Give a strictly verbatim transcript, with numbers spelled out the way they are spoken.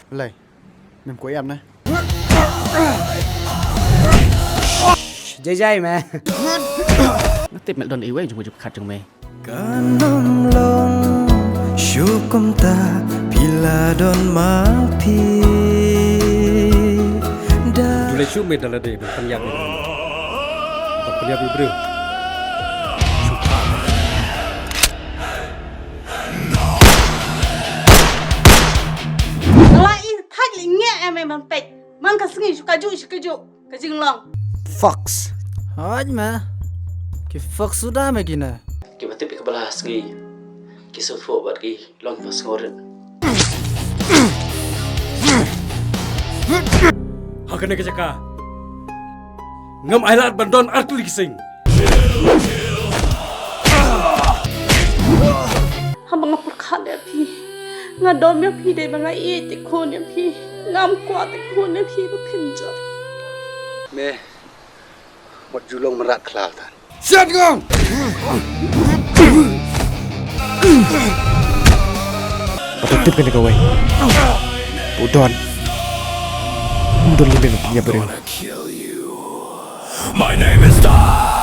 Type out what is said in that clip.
Lai, mem ko em na. Jai jai me. Nga tip me don iwei jong ka jingpyrkhat jong me. Kan ym long shuh kumta, phi la don ma phi. Da. Ju leit shuh me da lade ban pynïap ïa nga. Ban pynïap ïa u briew. Nga la i thait lyngngoh em em ban peit. Man ka sngi shu kajuh shu kajuh. Ka jinglong. Fox. Hooid me. Ki fox suda me kine. Kiba tip ïa ka ba la sngi ki sngewthuh bad ki long ba sngewrit. Ha kane ka jaka ngam ailad ban don artylli ki sing. Haba nga pyrkhat ïa phi, nga dom ïa phi dei ba nga ïeit te khun ïa phi. Ngam kwah te khun ïa phi ba phin jot. Me, wat ju long mrad khlaw tan. Siat ngong. Ba tip kane kawei. U don. U don limit ïa briew. My name is Dark.